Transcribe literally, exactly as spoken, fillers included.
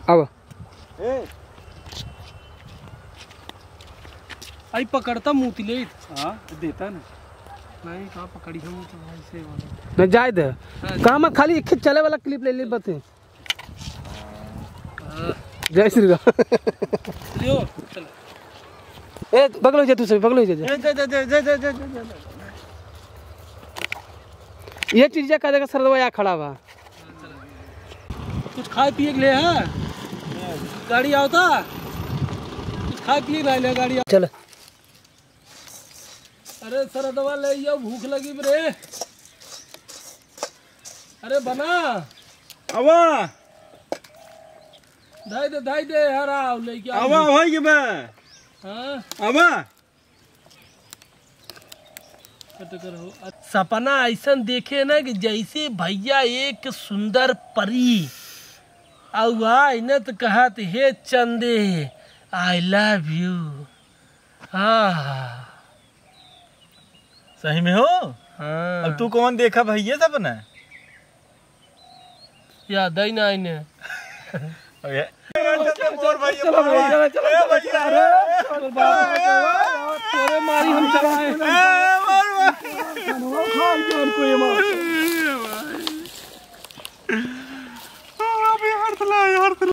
अब आई पकड़ता मुँह तिले। हाँ, देता ना। नहीं, कहाँ पकड़ी हम तो भाई से वाला। नहीं, जाए दे। हाँ। कहाँ मत, खाली एक चले वाला clip ले ले बस। हाँ। जय श्री राम। लियो, चल। ए, बगल हो जा, तू से बगल हो जा, जा। ए, जा, जा। ये चीज का देखा, सरदवा यहाँ खड़ा बा। कुछ खाए पिए के लिए है? गाड़ी आवता? कुछ खाए पिए के लिए गाड़ी आव- चल। अरे सरदवा ले आओ, भूख लगी बे रे। अरे बना। आवा। धाई दे, धाई दे, हराव लेके आओ। आवा, होई गे बे। हाँ? आवा। कट कर हो। सपना ऐसन देखे ना कि जैसे भैया एक सुंदर परी। अउ आई न त कहत, "हे चंदे, I love you।" हाँ। सही में हो? हाँ। अब तू कौन देखा भैया सपना? याद आई ना आईने। अरे। मोर भाई, चलो भाई, चलो, चलो, ए भैया। चलो, चलो, चलो, चलो, तोरे मारी हम चलाए।